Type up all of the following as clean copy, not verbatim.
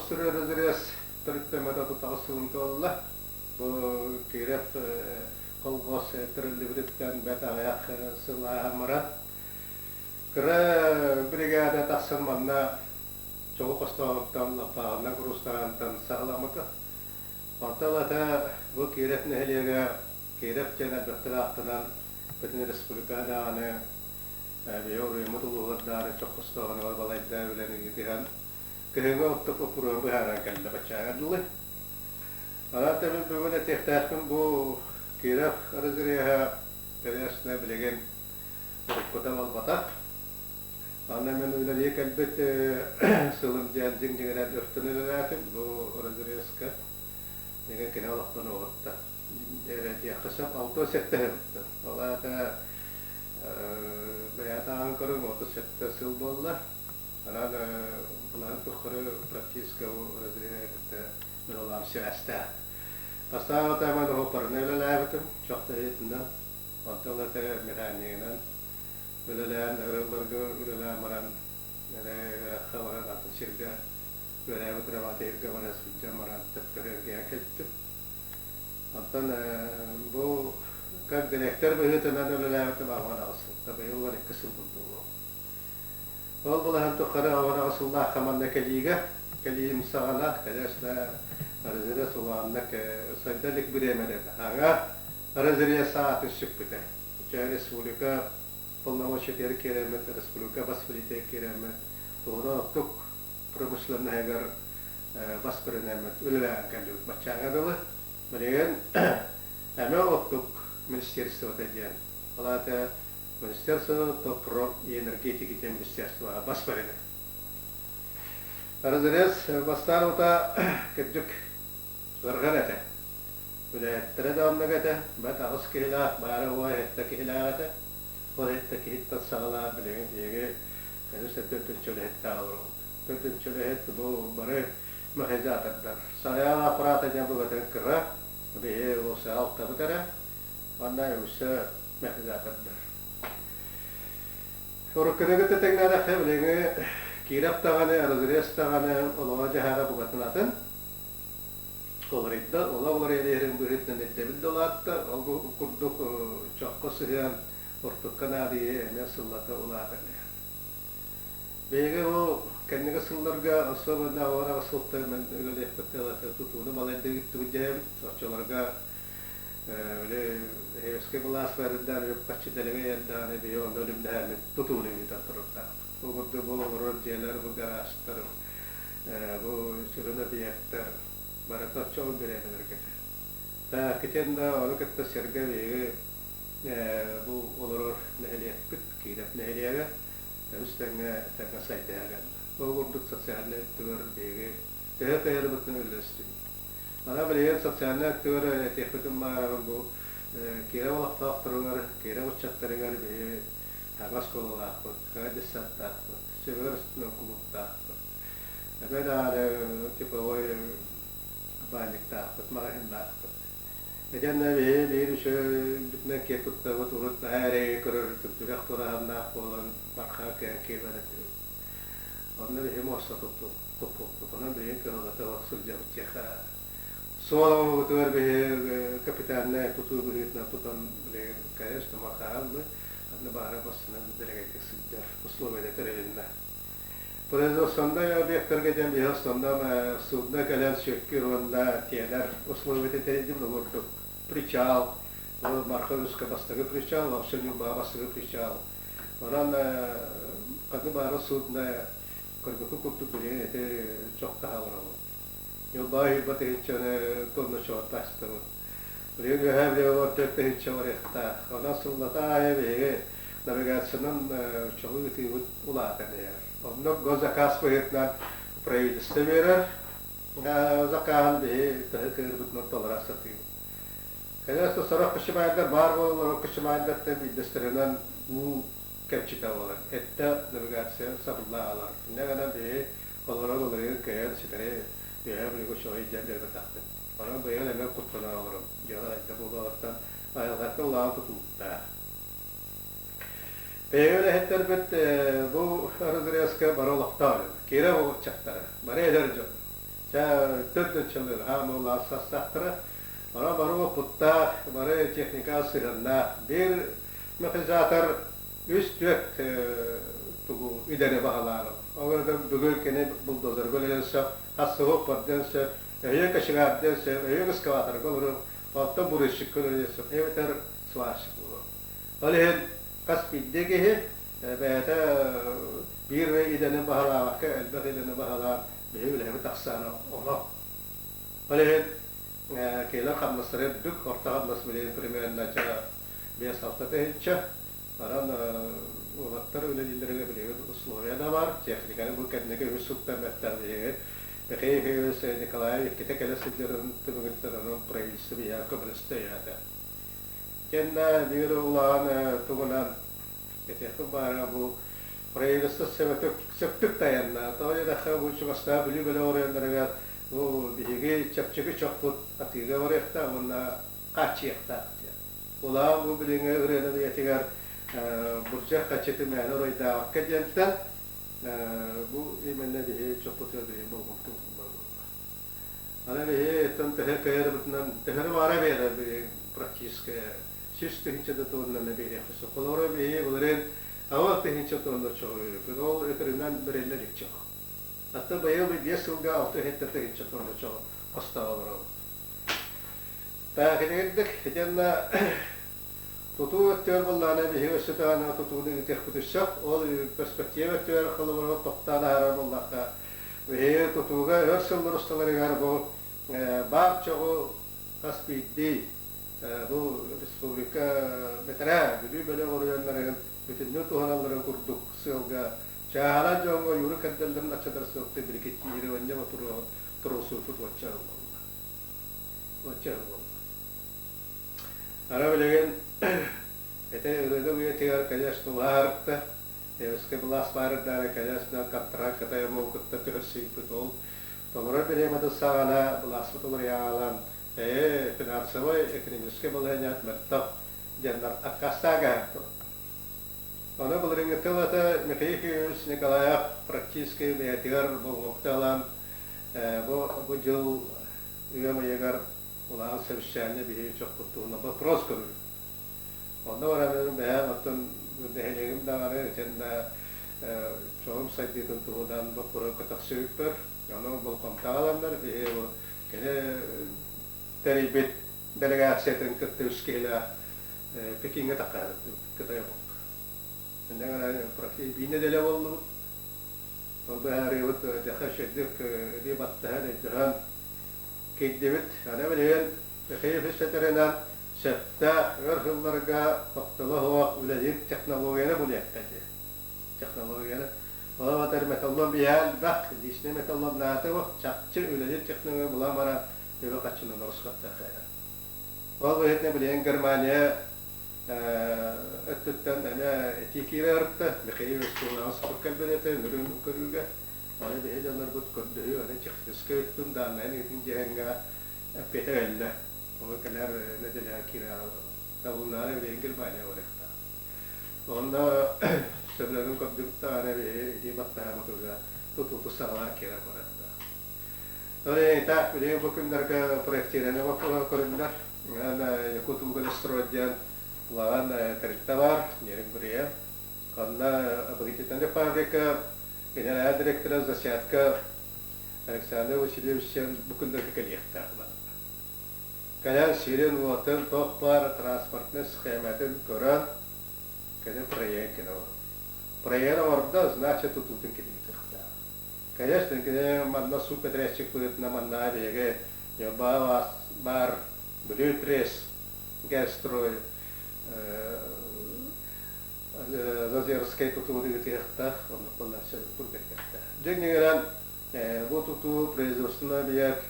хостуруй разрез төрүттэммэтэ 38 сылын туолла. Бу Киров колхоз тэриллибититтэн бэрт аҕыйах сыл ааһан баран, кыра бригада тахсан манна чоҕу хостооһунтан, лаппааҕынан куруустааһынтан саҕаламмыта. Онтон ылата бу Киров нэһилиэгэ Киров диэн элбэхтик ааттанан бүтүн республика даҕаны биһи уруйуммут улууһугар даҕаны чох хостооһунугар балайда үлэни ыытыһан кыһыҥҥы оттук боппуруоһун быһааран кэллэ баччааҥҥа дылы. Анаат эбит бүгүн этиэхтээхпин бу Киров разреһа конечно билигин уруккута буолбатах. Аны мин үлэлии кэлбит сылым диэн дьиҥ-дьиҥинэн өртөн үлэлээтим бу разрезка. Дьиҥэ кини олохтон уһутта. Эрэ диэххэ сөп 67 сылтан. Ол аата бэйэтэ ааҕан көрүҥ 37 сыл буолла. Анан былаһын тухары практически разряды кытта үлэлээн сибээстээх. Бастаан утаа оһоппарынан үлэлээбитим, чох тэһиитинэн, онтон ылата механикынан үлэлээн, ырылларга үлэлээн баран, үөрэххэ баран атын сиргэ үөрээбит Раватыырга бара сылдьан баран төттөрү эргийэн кэлтим. Онтон бу как дириэктэр быһыытынан үлэлээбитим 88 сылта, быйыл 12 сыл буолуо. Ол былаһын тухары 18 сыллаахха манна кэлиигэ, кэлиим саҕана, конечно, разрез улааннык сайда илик бириэмэлэр аҥа разрез аатын сүкпүтэ. Чэ республика полномочиятыгар киирэммит, республика бас билиитигэр киирэммит, туһунан оттук промышленноһыгар бас бэринэммит үлэлээн кэллибит баччааҥҥа дылы. Билигин эмэ оттук министерствота диэн, ол аата Министерство ТОПРО и энергетики диэн министерствоҕа бас бэринэ. Разрез бастаан ута кырдьык ыарҕан этэ. Үлэһиттэрэ да оннук этэ, бэрт аҕыс киһилээх, баара уо сэттэ киһилээх этэ. Ол сэттэ киһиттэн саҕалаан билигин биһиги конечно төрдүнчэ үлэһиттээх олоробут. Төрдүнчэ үлэһит бу бары механизатордар. Сайаан аппарата диэн букатын кыра, биһи уопсайа алтабыт эрэ. Манна үксэ механизатордар. Уруккуну кытта тэҥнээтэххэ билиҥҥи Киров даҕаны, разрез даҕаны олоҕо-дьаһаҕа букатын атын. Уларыйда, олох уларыйан иһэрин быһыытынан ирдэбил да улаатта. Ол курдук чоххо сыһыан ортукка наадыйыы эмиэ сыллата улаатан иһэр. Биһиги бу кэнники сылларга, особенно 18 сылтан мин үлэлиэхпит ылата тутууну балайда ыыттыбыт дьэһэбит. Оччолорго били Советскай былаас барырдаан үп-харчы дэлэгэй эрдэҕинэ биһи онно үлүмнэһэммит тутууну ыытан турардаахпыт. Бу курдук бу олорор дьиэлэр, бу гаражтар, бу сүрүн объектар барыта оччоҕо бириэмэлэргэ этэ. Так, итиэннэ ону кытта сэргэ биһиги бу олорор нэһилиэкпит, Киирэп нэһилиэгэ, үс тэҥҥэ тэҥҥэ сайдыһа кэллэ. Ол курдук социальнай өттүгэр биһиги төһө кыайарбытынан үлэлэстибит. Аны билигин социальнай өттүгэр этиэхпитин баҕарабын бу Киров олохтоохторугар, Киров ыччаттарыгар биһиги саҥа оскуолалаахпыт, саҥа детсадтаахпыт, сөбүгэр устунан кулууптаахпыт. Эмиэ даҕаны типовой баанньыктаахпыт, маҕаһыыннаахпыт. Итиэннэ биһиги биир үчүгэйбитинэн киэн туттабыт, урут наһаа эрэйи көрөр түбэх тураһыннаах буолан бархаа кыайан киирбэт этибит. Онно биһи муоста туппуппут. Онон билигин кыһалҕата сылдьабыт диэххэ. Суол оҥоһуутугар биһи капитальнай тутуу быһыытынан тутан билигин конечно мархаһан аны баара бастынан дэлэгэйдик сылдьар условията тэрилиннэ. Производственнай объектарга диэн биһи основном судно кэлэн сүөккүүр уонна тиэнэр условията тэрийдим ол курдук причал, Марха өрүскэ бастакы причал, вообще Ньурбаҕа бастакы причал. Онон ханнык баара судно көрбүккү курдук билигин ити чох таһа олоробут. Ньурбаҕа 20 тыһыынчаны тонна чоҕун таһыстыбыт. Билигин үөһээ Бүлүүгэ 14 тыһыынча барыахтаах. Онон сыллата аайы биһиги навигациянан чоҕу ыытыыбыт улаатан иһэр. Онно госзаказ быһыытынан правительство биэрэр закаһын биһи төһө кыырбытынан толоро сатыыбыт. Конечно, сорох кочемайдар баар буолаллар, ол кочемайдартан биирдэстэринэн уу кэмчитэ буолар. Эттэ навигация сабылла аалар. Инньэ гынан биһи олорон уларыйан кыайан ситэри үөһээ Бүлүүгэ чоҕу илдьэн биэрбэтэхпит. Онон быйыл эмиэ куттанан олоробут. Дьыала хайдах буолуоҕуттан айылҕаттан улахан тутулуктаах. Биһиги үлэһиттэрбит бу разрезка бары олохтоох дьон. Киирэ оҕурчахтара, бары эдэр дьон. Чэ, төрдүнчэлэр хаамыылаах састаахтара. Бары бары уопуттаах, бары техника сыһыаннаах. Биир механизатор үс-түөрт тугу идэни баһылаан. Ол эрэн бүгүн кини булдозерга үлэлиэн сөп, хас бардыан сөп, өйө кочегардыан сөп, өйө экскаваторга олоруон, оттон бурыщикка үлэлиэн сөп, эбэтэр сварщик буолуон. Ол иһин хас биирдии киһи бэйэтэ биир идэни баһылаабакка элбэх идэни баһылаан биһиги үлэһэбит ахсаана оно. Ол иһин кинилэр хамнастара үрдүк, орто хамнас билигин примерно 5-6 тыһыынча. Баран уолаттар үлэлииллэригэр билигин условия да бар, техниканы бу кэнники үс сылтан бэттэх биһиги Михаил Ефимович Николаев иккитэ кэлэ сылдьарын түмүгүттэн онон правительство биһиэхэ көмөлөстө өйөөтө. Итиэннэ биир улахан тугунан этиэхпин баара бу правительство сөптүк тайанна. Тоҕо диэтэххэ бу чугастаах Бүлүү бөлөх оройуоннарыгар бу биһиги чэпчэки чохпут атыыга барыахтаах уонна хааччыйыахтаах диэн. Улахан бу билиҥҥи ырыаны үйэтигэр бурдьах хаччыты мээнэ оройдаабакка диэнтэн бу именно биһи чохпутугар биһи болҕомто ууруллар буолла. Аны биһи тон төһө кыайарбытынан төһөнү баара биэрэр практически 100 000 да тоннаны биэриэхпит сөп. Холобура биһи былырыын 6 000 тонна чоҕу ол өтөрүнэн бэриллэ илик чох. Аты быйыл 5 сылга 6 7 000 тонна чоҕу хостоон олоробут. Так, итигирдик итиэннэ тутуу өттүгэр буоллаҕына биһиги өссө даҕаны тутууну ыытыахпыт өссө. Ол перспектива өттүгэр холобура тохтоон аһарар буоллахха, биһиги тутууга өр сыллар усталарыгар бу баар чоҕу хас биирдии бу республика бэтэрээ Бүлүү бөлөх оройуоннарын бүтүннүү туһаналларын курдук сыалга чааһынай дьоҥҥо ойууру кэрдэллэрин аччатар сыалтан брикетирование боппуруоһун туруорсууппут уочча буолла. Уочча буолла. Ара билигин ити ырыаны үйэтигэр, конечно, улаарытта. Евскэй былаас баарырдаары, конечно, контракт Кытай омугу кытта түһэрсийбит ол толорор бириэмэтин саҕана былааспыт уларыйаҕалаан финансовай, экономическай балаһыанньаат мөлтөх диэннэр аккаастаан Ону былырыыҥҥы тыл ата Михаил Ефимович Николаев практически бэйэтигэр болҕомто ылан бу бу дьыл ыам ыйыгар улахан совещание биһиги чохпут туһунан вопрос көрүллүбүт. Онно баран бэйэм оттон нэһилиэгим даҕаны итиэннэ чоҕум сайдыытын туһунан боппуруоһу көтөхсүбүппэр, ону болҕомтоҕо ыланнар биһиги бу кини тэрийбит делегациятын кытта үс киһилээх Пекиҥҥэ таххаһыттыбыт Кытай омук. Инньэ гынан биир нэдиэлэ буоллубут. Ол быһаарыыбыт дьаха үчүгэйдик илии баттаһан, өйдөһөн киирдибит. Аны билигин Михаил этэринэн сөптөөх өр сылларга тохтоло суох үлэлиир технологияны булуохха диэн. Технологияны. Ол эбэтэр металлолом биһэ элбэх, личный металлолом наада чахчы үлэлиир технология булан баран үбү хаччынан орускаттахха. Ол быһыытынан билигин Германия өттүттэн эмиэ этии киирэ ырытта. Михаил Устунаҕа сорох кэлбит этэ үнүрүүн көрүүгэ. Аны биһи дьоннорбут көрдөһүү аны техническэй өттүн дааннайын ыытын дьиэһэҥҥэ эппиэтэ кэллэ. Ол кэлэр нэдиэлэҕэ киирэ табылыннаҕына билигин Германия барыахтаах. Онно сөбүлэҥин көрдүбүт даҕаны биһи итии баттаһаабыт уже тутууту саҕалаан киирэн барыахтаах. Итак, билигин бу күннэргэ проектирование боппуруоһа көрүллэр. Якутуголестрой диэн улахан тэрилтэ баар, Нерюнгрия. Онно обогатительная фабрика генеральный директора Засядка Александр Васильевич бу күннэргэ кэлиэхтээх манна. Кэлэн сирин-уотун, туох баар транспортнай схематын көрөн, кини проект кини оҥордо. Проект оҥордо, значит тутуутун кини ыытыахтаах. Конечно, кини манна субподрядчик быһыытынан манна биһиги Ньурба баар Бүлүү трест Газстрой Зазерскай тутууну ыытыахтаах, оннук буоллааччы курдук Дьиҥ бу тутуу производственный объект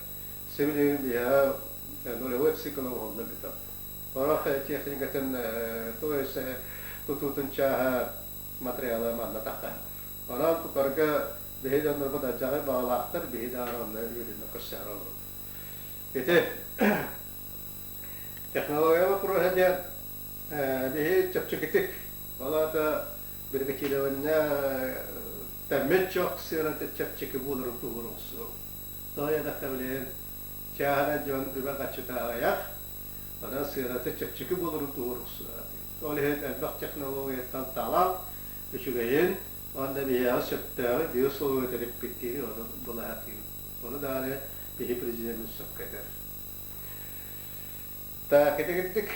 сибилигин биһиэхэ нулевой цикл оҥоһуллан бүтэр. Орох техникатын, то есть тутуутун чааһа материала манна таххаһар. Онон тутарга биһи дьоннорбут алдьархай баҕалаахтар, биһи даҕаны онно үөрүүнү көрсөөрү олоробут. Ити технология боппуруоһа диэн биһи чэпчэкитик, ол аата брикетирование тэммит чох сыаната чэпчэки буоларын туһугар охсуо. Тоҕо диэтэххэ билигин чааһынай дьон үбэ-харчыта аҕыйах, онон сыаната чэпчэки буоларын туруорсуохтаах. Ол иһин элбэх технологияттан талан, үчүгэйин уонна биһиэхэ сөптөөҕү биир сылга тэриппиттиири ону былаһатыыбыт. Ону даҕаны биһи президеммит сөпкө этэр. Так, итигирдик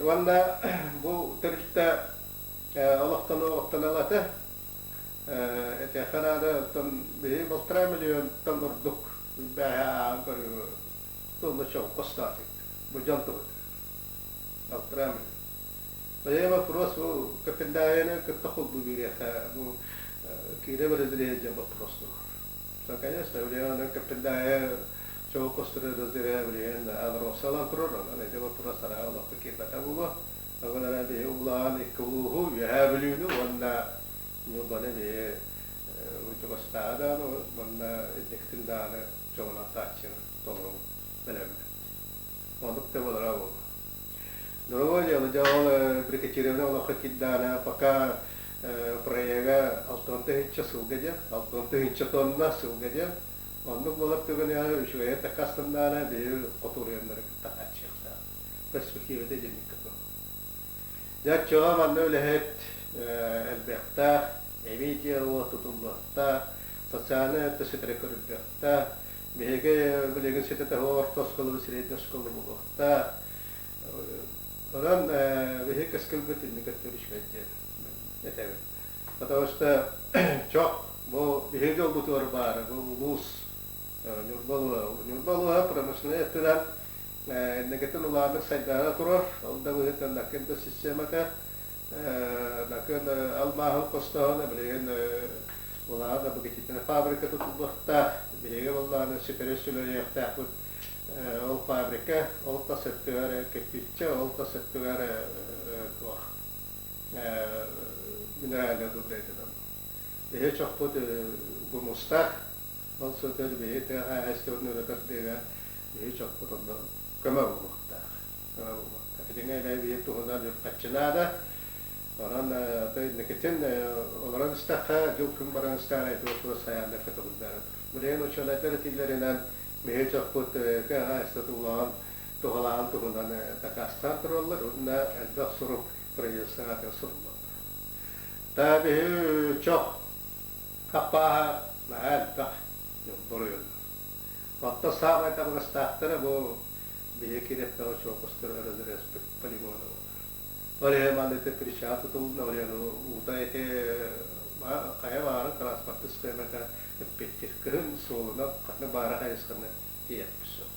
уонна бу тэрилтэ олохтону ылата. Этиэххэ наада, оттон биһи балтараа миллионтан ордук бээһэ ааҕан көрүү тонна чоҕу хостоотук. Бу дьон туһута. Балтараа миллион. Бэйэ вопрос бу Капендаайаны кытта холбуу биэриэххэ бу киирэ разреза вопрос турар. Конечно, билигин Капендаайа чоҕу хостура разреза билигин АЛРОСА турар, онон ити вопрос араа олоххо киирбэтэ буолуо. Ол эрэ биһи улахан икки улууһу, Үөһээ Бүлүүнү уонна Ньурбаны биһи чугастааҕы даҕаны уонна инникитин даҕаны чоҕунан хааччыйар толору бэлэммит. Оннук да буолара буолуо. Другое дело, дьэ ол брикетирование олоххо киирдэҕинэ пока проега 60 тыһыынча сылга диэн, 60 тыһыынча тонна сылга диэн, оннук буолар түгэнигэр үчүгэйэ такаастаннаҕына биһи хотуруйаннары кытта хааччыйыахтаах. Перспективата итинник курдук. Дьэ оччоҕо манна үлэһит элбэхтээх, эбии дьиэ-уот тутуллуохтаах, социальнай өттө ситэри көрүллүөхтээх, биһиги билигин ситэтэ орто оскуолабыт среднэй оскуола буолуохтаах. Онон биһиги кэскилбит инник өттүгэр үчүгэй диэн этэбин. Потому что чох бу биһиги дьолбутугар баара, бу улуус Ньурба улууһа. Ньурба улууһа промышленнай өттүнэн Инникитин улааннык сайдаара турар, ол да быһыытынан Накын да системата, Накын алмааһын хостооһуна билигин улахан обогатительнай фабрика тутуллуохтаах, биһиги буоллаҕына ситэри сүлэриэхтээхпит ол фабрика, ол тас өттүгэр кирпииччэ, ол тас өттүгэр туох минеральное удобрение. Биһи чохпут гумустаах, ол сытар биһи тыа хаһаайыстыбатын өрө тардыыга биһи чохпут онно көмө буолуохтаах. Көмө буолуохтаах. Итиннэ эмиэ биир туһунан үп-харчы наада. Онон инникитин олорон истэххэ, дьыл-күн баран истэҕинэ ити вопрос хайаан да көтөҕүллэр. Билигин учуонайдар этиилэринэн биһи чохпут тыа хаһаайыстыбата улахан туһалааҕын туһунан дакаастаан тураллар уонна элбэх сурук правительствоҕа суруллар. Та биһи чох хаппааһа наһаа элбэх буруйун. Оттон саамай табыгастаахтара бу биһи кириэптэҕэ чуокустар разрезпит полигона буолар. Ол иһин манна причал тутулунна, ол иһин уута ити хайа баарын транспорт схемата эппиттир. Кыһын суолунан ханна баара хайысханы тиийэхпит суох.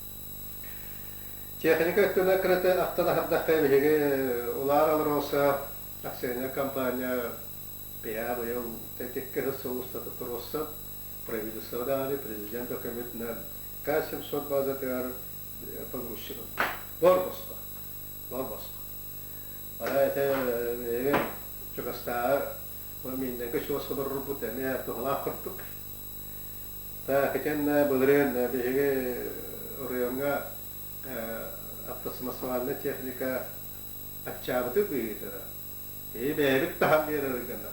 Техника өттүнэн кыраты ахтан аһардахха биһиги Улаар АЛРОСА акционер компания ПА быйыл тэтиккэ сыл устата туруорсан правительство даҕаны президент өкөмүтүнэн К-700 базатыгар погрузчик бор босхо бор босхо Ара это эгэ чугастааҕы миннэгэ чугас олорорбут эмиэ туһалаах курдук. Та кэтэн былырыын биһиги оройуоҥҥа автосамосвальная техника аччаабыты быһыытына Биһи бэйэбит таһан биэрэр гына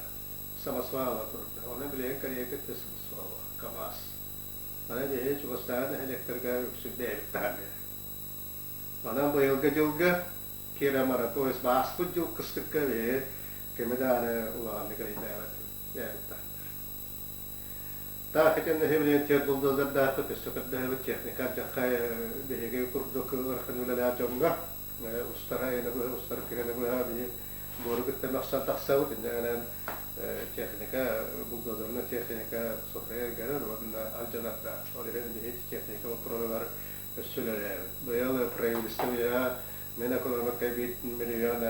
самосвала турда. Онон билигин Кореяга да самосвала, КАМАЗ. Аны биһи чугастааҕы нэһилиэктэргэ үксүн бэйэбит таһан биэрэр. Онон быйылгы дьылга Кира то есть ааспыт дьыл кыстыкка биһи кими даҕаны улаханнык эрэйдээбэт бэйэбит таһан биэрэр. Таах итиннэ билигин түөрт булдозердаахпыт, өссө көрдөһөбүт техника алдьархай биһиги курдук ыарахан үлэлээх дьоҥҥо устар айаны быһа, устар кирэни быһа биһи буору кытта мөхсөн тахсабыт. Инньэ гынан техника, булдозерная техника сотору эргэрэр уонна алдьанардаах. Ол иһин биһи техника боппуруоһугар өссө үлэлээбит. Быйыл правительство мин экономика биир миллион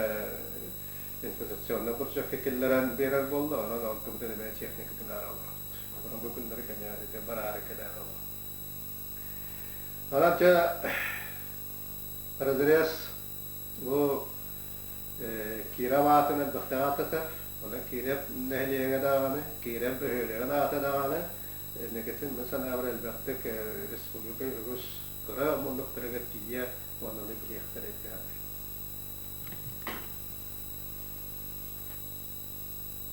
инфляционнай бюджекка киллэрэн биэрэр буолла, онон онтубутун эмиэ техникатын араллар. Онон бу күннэри кэмэ ити бараары кэлээр олор. Онон дьэ разрез бу Киров аатын элбэхтик ааттатар. Онон Киров нэһилиэгэ даҕаны, Киров бөһүөлэгин аата даҕаны инникитин мин санаабар элбэхтик республика үгүс кыра муннуктарыгар тиийэ уонна ону билиэхтэрэ диэн.